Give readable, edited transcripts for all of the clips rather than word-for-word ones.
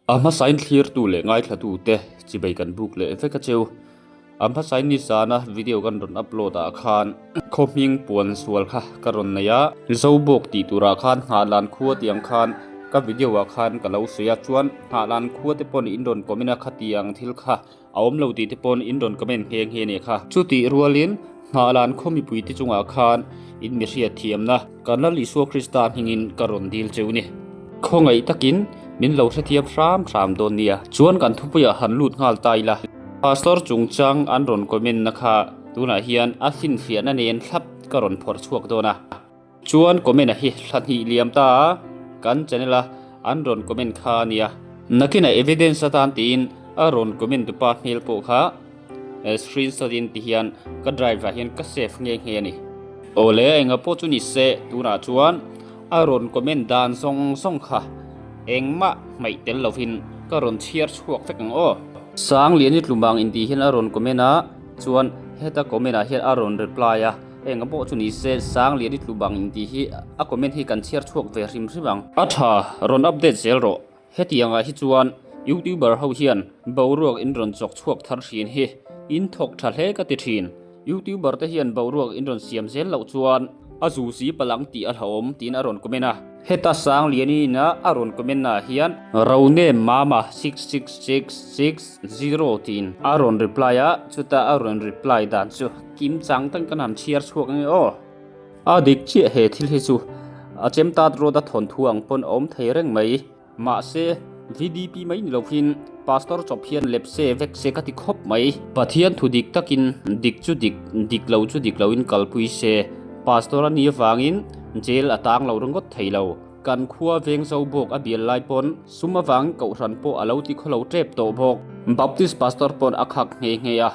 A hmasain thlirtu leh ngaithlatute chibei kan buk leh vek a cheu. A hmasain nizana video kan rawn upload ah khan khaw hming puan sual kha ka rawn nei a. Zobawk tih turah khan Nghahlan khua tih ang khan ka video ah khan ka lo sawi a, chuan Nghahlan khua te paw'n in rawn comment a khatiang thil kha A awm lo tih te pawn in rawn comment nghe nghe nih kha. Chutih rualin Hnahlan khaw mipui te chungah khan in mi hriat thiamna kan Lal Isua Krista hmingin ka rawn dil cheu ni. Khawngaih takin min lo hrethiam hram hram dawn nia. Chuan kan thupuiah han lut nghal ta ila. Pastor chungchang an rawn comment na kha tunah hian a finfiahna nen thlap ka rawn phawrh chhuak dawn a. Chuan comment a hi thla hnih liam ta a, kan channel a an rawn comment kha a nia. Nakinah evidence atan tiin a rawn comment tupa hmel pawh kha screenshot in ti hian ka drive ah hian ka save nghe nghe a ni. Awle enga pawh chu ni se tunah chuan a rawn comment dan zawng zawng kha engmah hmaih tel lovin ka rawn chhiar chhuak vek ang aw. Sangliani tlumang intih hian a rawn comment a, chuan heta comment ah hian a rawn reply a. Eng a pawh chu ni se, Sanglian i tlu bang in tih hi a comment hi kan chhiar chhuak ve hrim hrim ang. A tha, rawn update zel rawh. Hetiang ah hi chuan YouTuber ho hian boruak in rawn chawk chhuak thar thin hi in thawk tha hle ka ti thin. YouTuber te hian boruak in rawn siam zel loh chuan a zu si palh ang tih a hlauhawm tiin a rawn comment a. Heta Sangliani ina a rawn comment ah hian Ronem Mama 666660 tiin a rawn reply a, chuta a rawn reply dan chu Kim chang tan kan han chhiar chhuak ange aw. A dik chiah he thil hi chu a chem tat road a thawnthu ang pawn a awm thei reng mai. Mahse, VDP mai ni lovin Pastor chawp hian lep se vek se ka ti khawp mai. Pathian thu dik takin dik chu dik, dik lo chu dik loin kalpui se. Pastor a nih avangin jail a tang lo ringawt thei lo. Kan khua veng zo bawk a bial lai pawn sum avangin kohhran pawh a lo ti khawlo tep tawh bawk. Baptist Pastor pawn a khak nghe nghe a.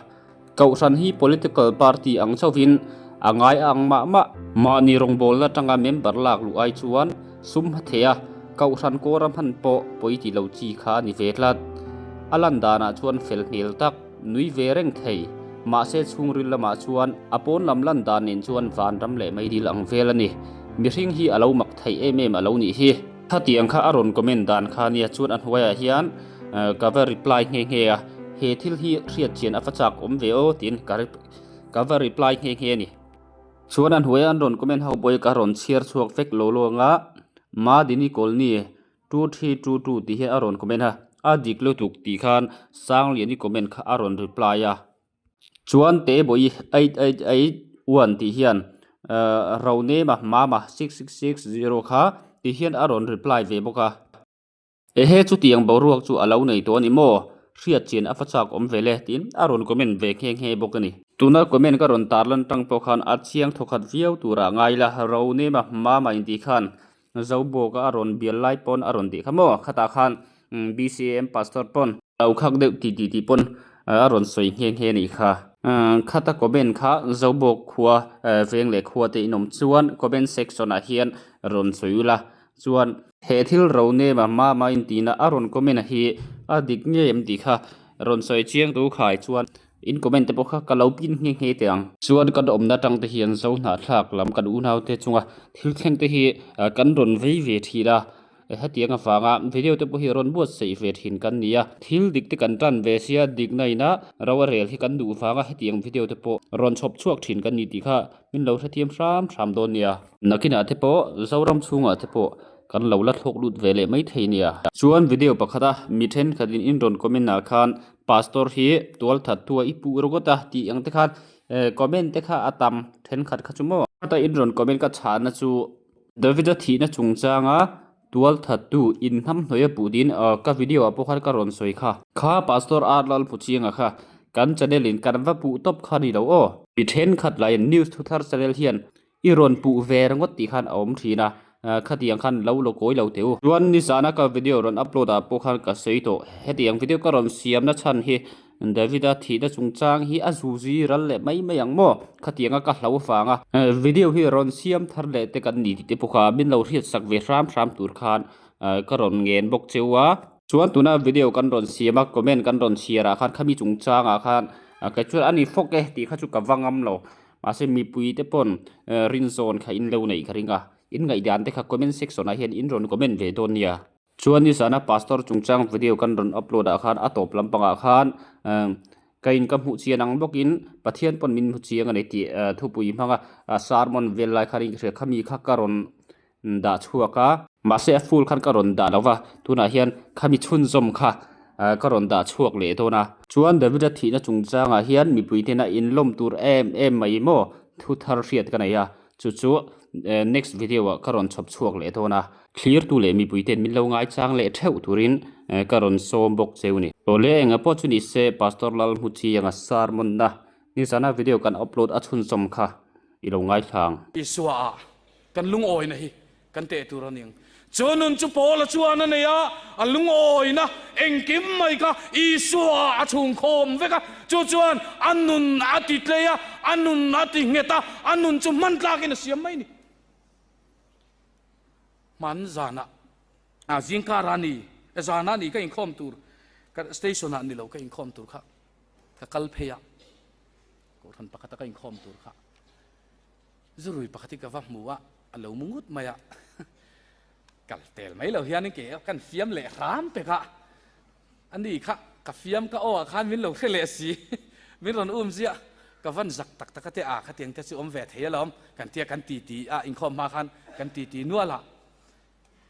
Kohhran hi political party ang chauhin a ngai a ang mah mah. Mahni rawngbawlna atanga member lak luh ai chuan sum hma thei a, kohhran kawra hman pawh pawi ti lo chi kha a ni ve tlat. A lan danah chuan fel hmel tak, nui ve reng thei. Mahse chhungril lamah chuan a pawn lam lan dan nen chuan vanram leh meidil ang vel a ni. Mihring hi a lo mak theih em em a lo nih hi. Khatiang kha a rawn comment dan kha nia chuan a hnuaiah hian ka va reply nghe nghe a, he thil hi hriat chian a va chak awm ve aw tiin ka ka va reply nghe nghe a ni. Chuan a hnuaia an rawn comment ho pawh hi ka rawn chhiar chhuak vek lo lo anga Madini Colony 2322 tih hian a rawn comment a, a dik lutuk tih khan Sangliani comment kha a rawn reply a. Chuan te bawi 8881 tih hian Ronema Mama 6660 kha ti hian a rawn reply ve bawk a. Ehe chutiang boruak chu a lo nei tawh a ni maw? Hriat chian a fa chak awm ve le tiin a rawn comment ve nghe nghe bawk a ni. Tuna comment ka rawn tarlan tang pawh khan a chiang thawkhat viau turah ngai la, Ronema Mama intih khan Zobawka a rawn bial lai pawn a rawn tih kha maw? Khatah khan BCAM pastor pawn lo khak deuh ti ti tih pawn a rawn sawi nghe nghe a nih kha. Khata comment kha Zobawk khua veng leh khua te in awm chuan comment section ah hian rawn sawi ula chuan he thil ro nema mama intihna a rawn comment a hi a dik ngei em tih kha rawn sawi chiang tu khai chuan In comment te pawh kha ka lo pin nghe nghe teh ang. Chuan kan awmna atang te hian zo hnahthlak lam kan unau te chunga thil thleng te hi kan rawn vei ve thin a, hetiang avanga video te pawh hi rawn buatsaih ve thin kan ni a, thil dik te kan tan ve sia dikna ina ro a rel hi kan duh vanga hetiang video te pawh rawn chhawp chhuak thin kan ni tih kha min lo hrethiam hram hram dawn nia. Nakinah te pawh Zoram chhungah te pawh kan lo la thlawk lut ve leh mai thei nia. Chuan video pakhata mi thenkhatin in rawn comment ah khan Pastor hi tual that tu a i puh ringawt a tih ang te khan comment te kha a tam thenkhat kha chu maw. Heta in rawn comment ka chhahna chu Davida thihna chungchanga tual that tu in hnamhnawih a puh tiin ka video ah pawh khan ka rawn sawi kha. Kha Pastor R Lalpuchianga kha kan channel in kan va puh tawp kha ni lo aw. Mi thenkhat lahin news thuthar channel hian I rawn puh ve ringawt tih khan a awm thin a, khatiang khan lo lo kawi lo teh u. Chuan nizana ka video rawn upload ah pawh khan ka sawi tawh, hetiang video ka rawn siamna chhan hi Davida thihna chungchang hi a zuzi ral leh mai mai ang maw? Khatianga ka hlo vang a, video hi rawn siam thar leh te kan ni tih te pawh kha min lo hriat sak ve hram hram tur khan ka rawn ngen bawk cheu a. Chuan tuna video kan rawn siam a, comment kan rawn chhiar ah khan khami chungchang ah khan kei chuan a ni fawk e tih kha chu ka va ngam lo. Mahse mipui te pawn rinzawn kha in lo neih ka ring a, in ngaihdan te kha comment section ah hian in rawn comment ve dawn nia. Chuan nizana pastor chungchang video kan rawn upload ah khan a tawp lampangah khan ka in ka hmuh chian ang bawkin Pathian pawn min hmu chiang a ni tih thupui hmanga sermon vel lai khan in ka hria khami kha ka rawn dah chhuak a. Mahse a full khan ka rawn dah lo va, tunah hian khami chhunzawm kha ka rawn dah chhuak leh dawn a. Chuan Davida thihna chungchangah hian mipui tena inlawm tur em em mai maw thu thar hriat ka nei a, chu chu next video ah ka rawn chhawp chhuak leh dawn a. Thlirtu leh mipui ten min lo ngaichang leh theuh turin ka rawn sawm bawk cheu ni. Awle enga pawh chu ni se Pastor Lalhmuchianga sermon-na nizana video kan upload a chhunzawm kha i lo ngaithlang. Isua ah Kan lungawina hi kan teh tur a ni ang. Chu nun chu Paula chuan a nei a, a lungawina engkim mai kha Isua a chhungkhawm vek a. Chu chuan a nun a ti tlei a, a nun a ti nghet a, a nun chu hman tlakin a siam mai a ni. Hman zanah, a zingkara ni, zanah ni ka inkhawm tur, ka station ah ni lo ka inkhawm tur kha ka kal phei a, kohhran pakhata ka inkhawm tur kha. Zurui pakhat hi ka va hmu a, a lo mu ngut mai a. Kal tel mai lo hianin ke kan fiam leh hram pek a. A ni kha ka fiam ka aw ah khan min lo hre leh si. Min rawn um ziah. Ka van zak tak tak a te a khatiang te chu awm ve thei alawm kan tia kan ti ti a inkhawm hma khan kan ti ti nual a.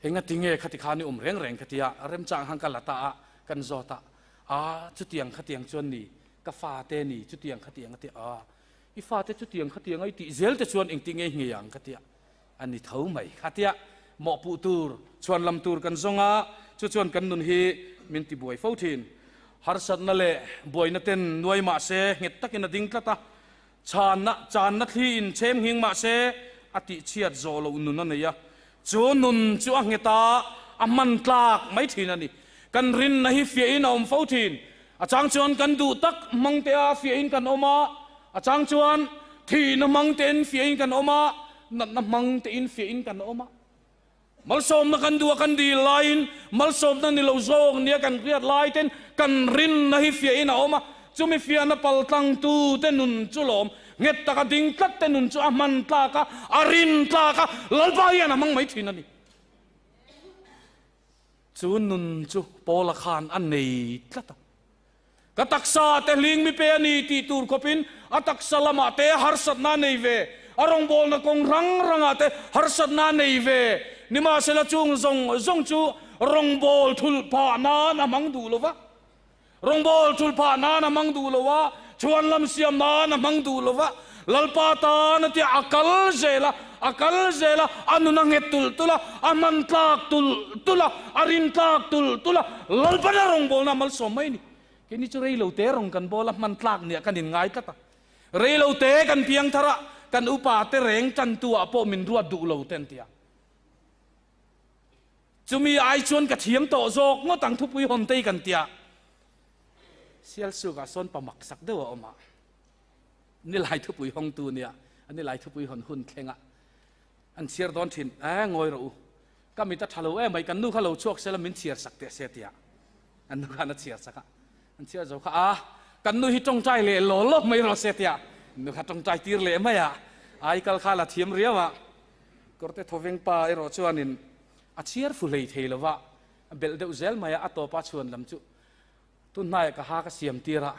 Enga tinge khati khan i um reng reng ka tia remchang han ka la ta a kan zawt a. A chutiang khatiang chuan ni ka fa te ni chutiang khatiang a ti a. I fate chutiang khatiang a i tih zel te chuan engti nge ngei ang ka tia a ni tho mai khatia mawhpuh tur chhuan lam tur kan zawng a, chu chuan kan nun hi min ti buai fo thin. Harsatna leh buaina ten nuai mah se nghet takin a ding tlat a, chhanna channa thli in chhem nghing mah se a tih chhiat zawh loh nun a nei a, chu nun chu a nghet a, a hman tlak mai thin a ni. Kan rinna hi fiahin a awm fo thin. A chang chuan kan duh tak hmang te a fiahin kan awm a, a chang chuan thihna hmang tein fiahin kan awm a, natna hmang tein fiahin kan awm a. Malsawmna kan duh a kan dil laiin malsawmna ni lo zawk nia kan hriat lai ten kan rinna hi fiahin a awm a, chumi fiahna paltlangtu te nun chu lawm nghet taka ding tlat te nun chu a hman tlak a, a rin tlak a, Lalpa hian a hmang mai thin a ni. Chu nun chu Paula khan a nei tlat a. Ka taksa te hling mi pe a ni tih tur khawpin a taksa lamah te harsatna a nei ve, a rawngbawlna kawng rang rangah te harsatna a nei ve. Nimahsela chung zawng zawng chu rawngbâwl thulh phah nan a hmang duh lo va. Rawngbâwl thulh phah nan a hmang duh lo a, chhuan lam siam nan a hmang duh lo va. Lalpa tan a tia a kal zel a, a kal zel a, a nun a nghet tulh tulh a, a hman tlak tulh tulh a, a rin tlak tulh tulh a, Lalpan a rawngbâwlna a malsawm mai a ni. Keini chu rei lo te rawng kan bâwl a, hman tlak nia kan inngai tlat a. Rei lo te kan piang thar a, kan upa te reng ṭantu ah pawh min ruat duh lo te an ti a. Chumi ai chuan ka thiam tawh zawk ngawt ang thupui hawn tei kan tia. Sialsukah sawn pa mak sak deuh a awm a. Nilai thupui hawngtu nia, a nilai thupui hawn hun thleng a. An chhiar dawn thin, eh ngawi rawh u. Ka mit a tha lo em mai, kan nu kha lo chhuak sela min chhiar sak teh se tia. An nu khan a chhiar sak a. An chhiar zo kha a, kan nu hi tawngtai leh law law mai rawh se tia. Nu kha tawngtai tir leh mai a. Ai kal kha la thiam riau a. Kawrte thawveng pa erawh chuanin a chhiar fu hlei thei lova, a belh deuh zel mai a, a tawpa chhuan lam chu tun hnaiah ka ha ka siam tir a,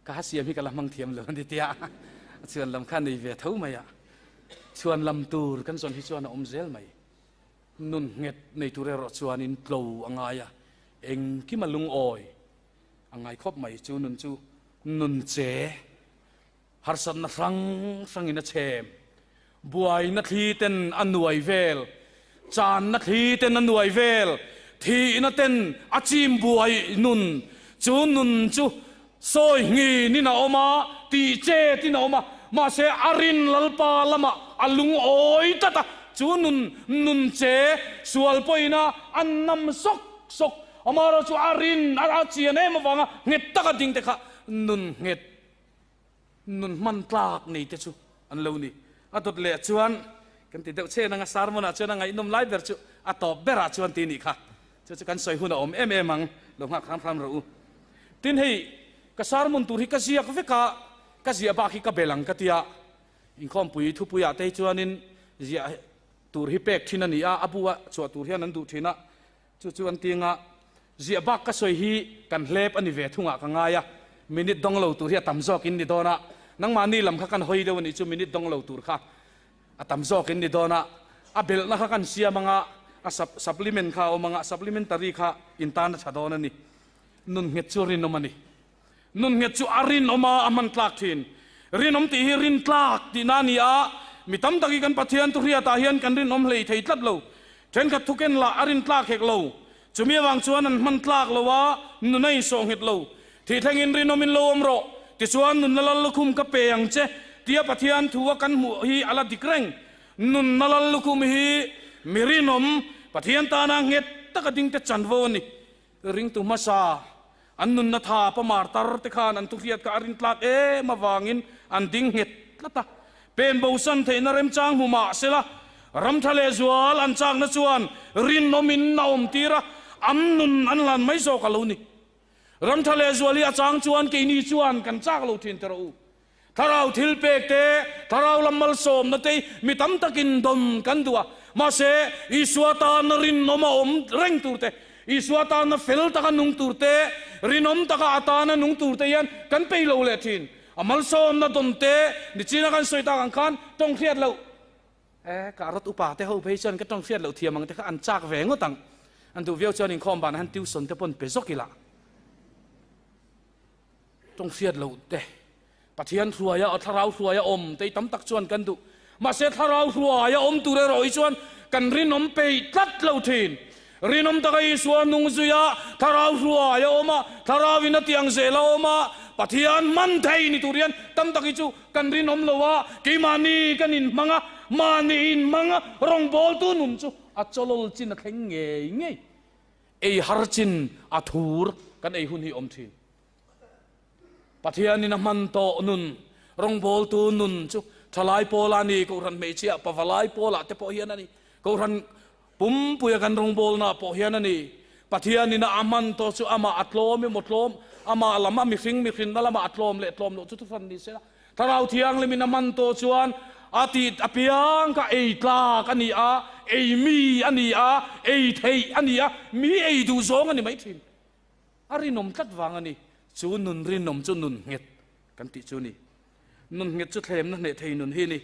ka ha siam hi ka la hmang thiam lo a ni tia a chhuan lam kha a nei ve tho mai a, chhuan lam tur kan zawn hi chuan a awm zel mai. Nun nghet nei tur erawh chuanin tlo a ngai a, engkim a lungawi a ngai khawp mai chu nun chu nun che. Harsatna hrang hrangin a chhem. Buaina thli ten a nuai vel. Channa thli ten a nuai vel. Thihna ten a chim buai nun. Chu nun chu sawi nghin in a awm a, tih chet in a awm a. Mahse a rin Lalpa lamah a lungawi tlat a. Chu nun nun che sual pawhin a an nam sawk sawk. Amaherawhchu chu a rin a chian em avanga nghet taka ding te kha nun nghet Nun hman tlak nei te chu an lo ni. A dawt leh chuan kan ti deuh che nanga sermon ah chuan a ngaihnawm lai ber chu a tawp ber ah chuan ti nih kha. Chu chu kan sawi hun a awm em em ang, lo nghak hram hram rawh u. Tin hei ka sermon tur hi ka ziak vek a, ka ziah bak hi ka bel ang ka tia. Inkhawmpui thupui ah te hi chuanin ziah tur hi pek thin a ni a, a bu a chhuah tur hian an duh thin a. Chu chu an ti anga ziah bak ka sawi hi kan hlep a ni ve thungah ka ngai a, minute dawng lo tur hi a tam zawk in ni dawn a, nangmahni lam kha kan hawi deuh a nih chu minute dawng lo tur kha a tam zawk in ni dawn a, a belhna kha kan siam anga a supplement kha a awm anga supplementary kha in tan a tha dawn a ni. Nun nghet chu rinawm a ni. Nun nghet chu a rinawm a, a hman tlak thin. Rinawm tih hi rin tlak tihna a ni a, mi tam tak hi kan Pathian thuhriatah hian kan rinawm hlei thei tlat lo. Thenkhat thuken lah a rin tlak hek lo. Chumi avang chuan an hman tlak lo a, nun a insawh nghet lo. Thih thlengin rinawmin lo awm rawh, tichuan nunna lal lukhum ka pe ang che, tia Pathian thu a kan hmuh hi a la dik reng. Nunna lal lukhum hi mi rinawm, Pathian tana nghet taka dingte chanvo a ni. Ringtu hmasa, an nunna tha pamar tar te khan an thuhriat kha a rintlak em avangin an ding nghet tlat a. Pen bosan theihna remchang hmu mah sela, ram tha leh zual an chakna chuan rinawmin a awm tir a, an nun an hlan mai zawk a lo ni. Ram tha leh zual hi a chang chuan keini chuan kan chak lo thin teh rawh u. Thlarau thil pek te, thlarau lam malsawmna te mi tam takin dawn kan duh a. Mahse, Isua tana rinawm a awm reng tur te, Isua tana fel taka nung tur te, rinawm taka a tana nung tur te hian kan pei lo leh thin. A malsawmna dawn te, nichina kan sawi tak ang khan tawng hriat loh. E, ka rawt upa te ho phei chuan ka tawng hriat loh thiam ang te kha an chak ve ngawt ang. An duh viau chuan inkhawm banah hian tuition te pawn pe zawk ila. Tawng hriat loh te, Pathian hruaia aw thlarau hruaia awm te hi tam tak chuan kan duh. Mahse thlarau hruaia awm tur erawh hi chuan kan rinawm peih tlat lo thin. Rinawm taka Isua nung zuia thlarau hruaia awm a, thlarau in a ti ang zel a awm a, Pathian hman thei ni tur hian tam tak hi chu kan rinawm lo a, keimahni kan inhmang a, mahni inhmang a, rawngbawltu nun chu a chawlawl chin a thleng ngei ngei. Ei har chin a thur kan ei hun hi awm thin. Pathianin a hman tawh nun, rawngbawltu nun chu thalai pawla a ni, Kohhran hmeichhia pavalai pawlah te pawh hian a ni, Kohhran pumpuia kan rawngbawlnaah pawh hian a ni. Pathianin a hman tawh chu amah a tlawm emaw tlawm, amah lam a mihring mihrinna lamah a tlawm leh tlawm loh chu thuhran ni se la. Thlarau Thianghlimin a hman tawh chuan a tih apiang kha ei tlak a ni a, ei mi a ni a, ei theih a ni a, mi ei duh zawng a ni mai thin. A rinawm tlat vang a ni. Chu nun rinawm chu nun nghet kan tih chu a ni. Nun nghet chu thlemna hneh thei nun hi a ni.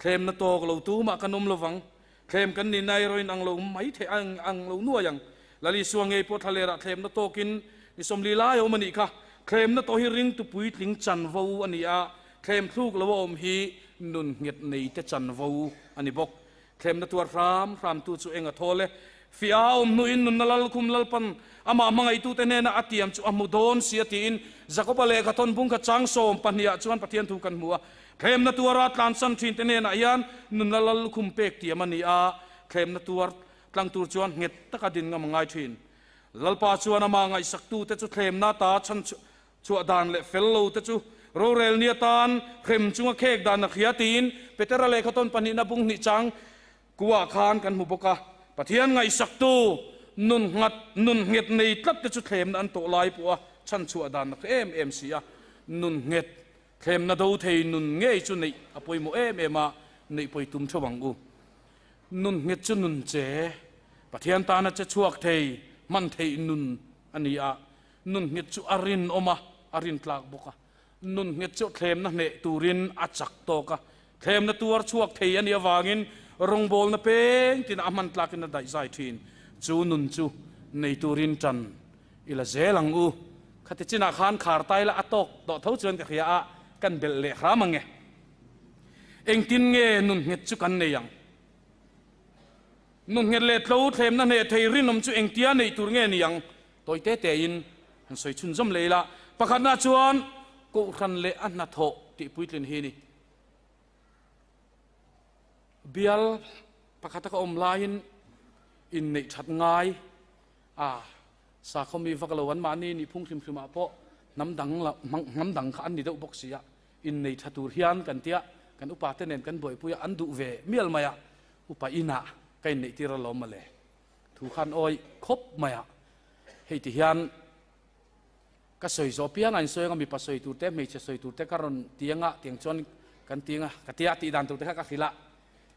Thlemna tawk lo tumah kan awm lovang. Thlem kan nihna erawhin ang lo mai theih ang ang lo nuai ang. Lal Isua ngei pawh thlalerah thlemna tawkin ni 40 lai a awm a nih kha. Thlemna tawh hi ringtu puitling chanvo a ni a, thlem thluk lo a awm hi nun nghet neite chanvo a ni bawk. Thlemna tuar hram hramtu chu eng a thawl e. Fiah a awm hnuin nunna lalkhum Lalpan amah hmangaihtute hnena a tiam chu a hmu dawn sia tiin Jakoba lehkha thawn bungkhat chang 12 ah chuan Pathian thu kan hmu a. Thlemna tuara tlansan thinte hnenah hian nunna lallukhum pek tiam a ni a, thlemna tuar tlang tur chuan nghet taka din ngam a ngai thin. Lalpa chuan amah ngaihsaktute chu thlemna ta chhan chhuah dan leh fel lote chu rorel ni atan hrem chunga khek dan a hria tiin Petera lehkha tawn pahnihna bung hnih chang Kuah khan kan hmu bawk a, Pathian ngaihsaktu nun nghat, nun nghet nei tlat te chu thlemna an tawh lai pawh a chhanchhuah dan a hre em em si a, nun nghet, thlemna do thei nun ngei chu neih a pawimawh em em a, neih pawi tum theuh ang u. Nun nghet chu nun che, Pathian tana che chhuak thei, hman theih nun a ni a, nun nghet chu a rinawm a, a rintlak bawk a. Nun nghet chu thlemna hneh turin a chak tawk a, thlemna tuar chhuak thei a nih avangin rawngbawlna peng tina a hman tlakin a daihzai thin. Chu nun chu nei turin tan i la zel ang u. Khati chinah khan khar tai la a tawk tawh tho chuan ka hria a, kan belh leh hram ang e. Engtin nge nun nghet chu kan nei ang? Nun nghet leh tlo thlemna hneh thei rinawm chu engtia neih tur nge ni ang? Tawi te tein han sawi chhunzawm leh ila, pakhatna chuan Kohhran leh a hnathawh tih puitlin hi a ni. Bial pakhata ka awm laiin inneih that ngai a, sakhaw mi vak lo anmahni nihphung hrim hrimah pawh hnam dang la hnam dang kha an ni deuh bawk si a, innei tha tur hian kan tia kan upa te nen kan buaipui a, an duh ve mial mai a, upa inah ka inneih tir alawm mawle. Thu khan awi khawp mai a, hei ti hian ka sawi zawh piang a insawi anga mipa sawi tur te hmeichhe sawi tur te ka rawn ti anga tiang chuan kan ti anga ka tia tih dan tur te kha ka hrilh a,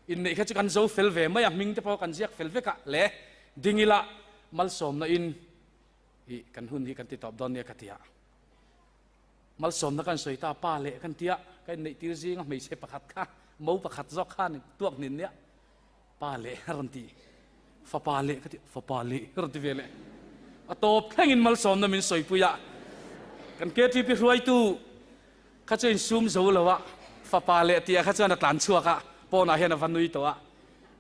inneih kha chu kan zo fel ve mai a, hming te pawh kan ziak fel vek a le ding ila. Malsawmna in i kan hun hi kan ti tawp dawn nia ka ti a. Malsawmna kan sawi ta pa leh kan tia ka inneih tir zinga hmeichhe pakhat kha mo pakhat zawk khan tuak hnin nia pa leh a rawn ti fapa leh ka ti fapa leh a rawn ti ve leh a tawp thlengin malsawmna min sawipui a kan KTP hruaitu kha chu insum zo lo a fapa leh tia kha chuan a tlan chhuak a pawnah hian a va nui tawh a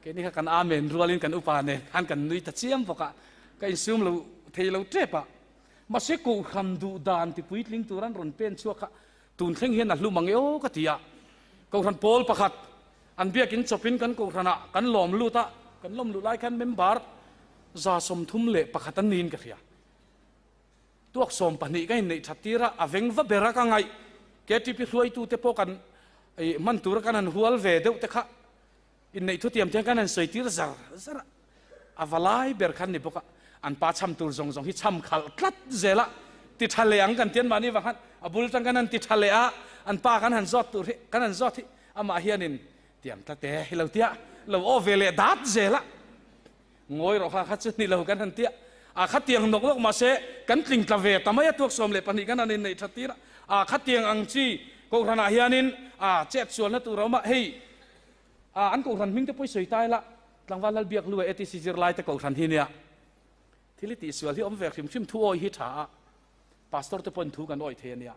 keini kha kan amen rualin kan upa nen khan kan nui ta chiam bawk a ka insum lo thei lo tep a Mahse Kohhran duh dan ti puitling tur an rawn pen chhuak kha tun thleng hian a hlum ang e aw ka ti a. Kohhran pawl pakhat an biakin chawpin kan Kohhranah kan lawm lut a, kan lawm luh lai khan member 31 an niin ka hria. Tuak 20 ka inneih that tir a, a veng va ber a ka ngaih. KTP hruaitute pawh kan hman tura kan han hual ve deuh te kha Inneih thutiam te hian kan han sawi tir zar zar a, a va lai ber khan ni bawk a, an pa chham tur zawng zawng hi chham khalh tlat zel a, ti tha leh ang kan ti an mahni vang khan a bul tang kan han ti tha leh a, an pa kan han zawt tur hi kan han zawt hi amah hianin tiam tlat e hi lo tia lo aw ve leh dat zel a, ngawi rawh kha kha chu ni lo kan han tia, a khatiang nawk nawk mahse kan tling tla ve ta mai a tuak 12 kan han inneih that tir a, a khatiang ang chi Kohhranah hianin a chet sualna tur a awm a, hei A, an kohhran hming te pawh i sawi ta ila, tlangval lal biak lu a ATC zirlai te kohhran hi nia. Thil i tihsual hi awm ve hrim hrim thu awi hi tha a, pastor te pawhin thu kan awi thei a nia.